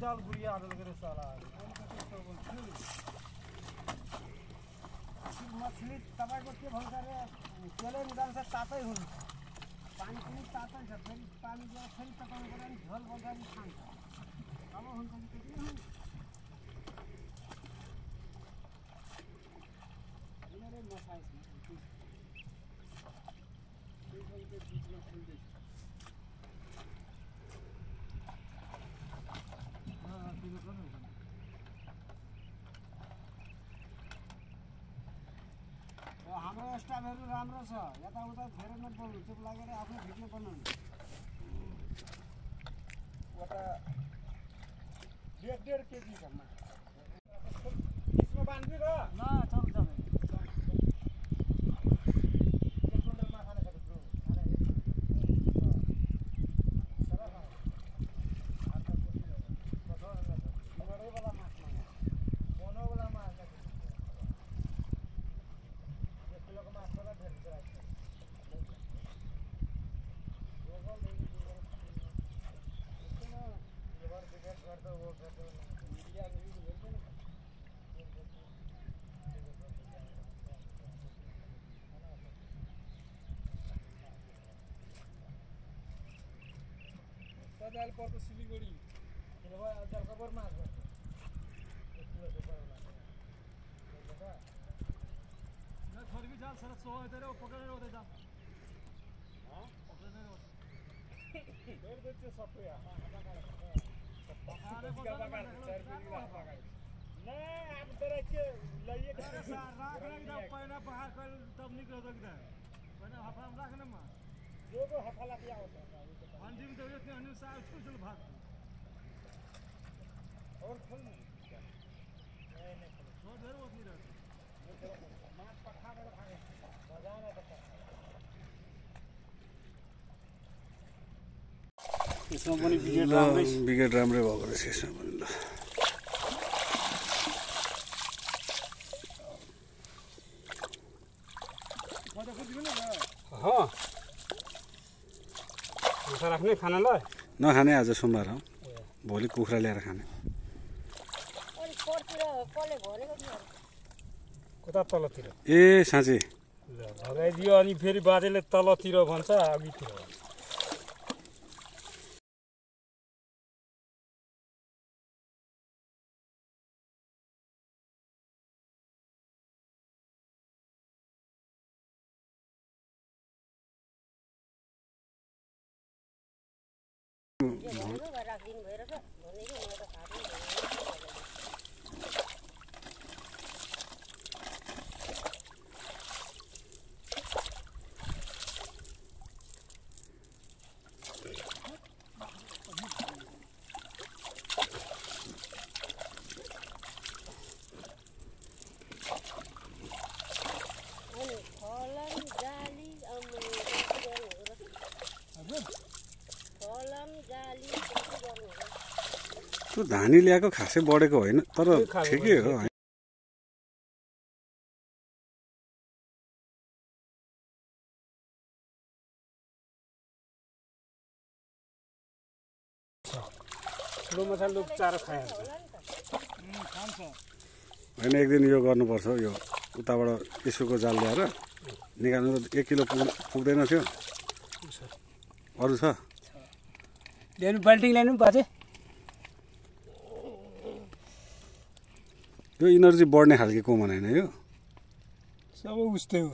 जाल बुढ़िया साला मछली तपाईँको के भन्छ अरे त्यसले निदान चाहिँ तातै हुन्छ पानी पनि तातै छ फेरि पानी दिएर फेरि तताउनु पर्यो नि झोल बल्दा नि खान्छ अब हुन्छ नि त्यति नै हुन्छ यिनीहरूले नखाएछ बिचमा खुल्दैछ हाम्रो स्टाफहरू राम्रो छ यताउता धेरै नबोल्नु चुप लागेर आफ्नो भिडियो बनाउनु वटा 1.5 केजी सम्म यसमा बान्दिनु र ल चल चल जाल पर्छ सिलिगुडी जलकबर माछ थर्की जाल सर सोतेर पक्रेर उतै जाम पक्रेर त्यो सबै अब तर के लइएको राख्दा पहिला पहाड कल तब निक्लो त पहिला हफाम राख्न म जोको हफाला पिया होता अंतिम तो ये अनुसार चल भाग और खोल नहीं छोड़ दे वो नहीं रहता मार पखा कर भागे बजाना पक्का यसमा पनि बिगेट राम्रै भएको रहेछ यसमा पनि ल राख्ने खानालाई नखाने आज सोमबार हो भोलि कुखुरा ल्याएर खाने कता तलतिर ए साँच्चै भगाइदियो अनि फेरि बाजेले तलतिर भन्छ अघितिर राखिदिनु भएर छ भनेको म त थाहा छैन त्यो धानी ल्याएको खासै बढेको होइन तर ठिकै हो होइन एक दिन यो गर्नुपर्छ यो उताबाट इस्कुसको जाल ल्याएर निकाल्नु 1 किलो पुग्दैन थियो अरू छ ल्याउनु बाल्टिङ ल्याउनु बाजे यो इनर्जी बढ्ने खालको कमान हैन यो सब उस्तै हो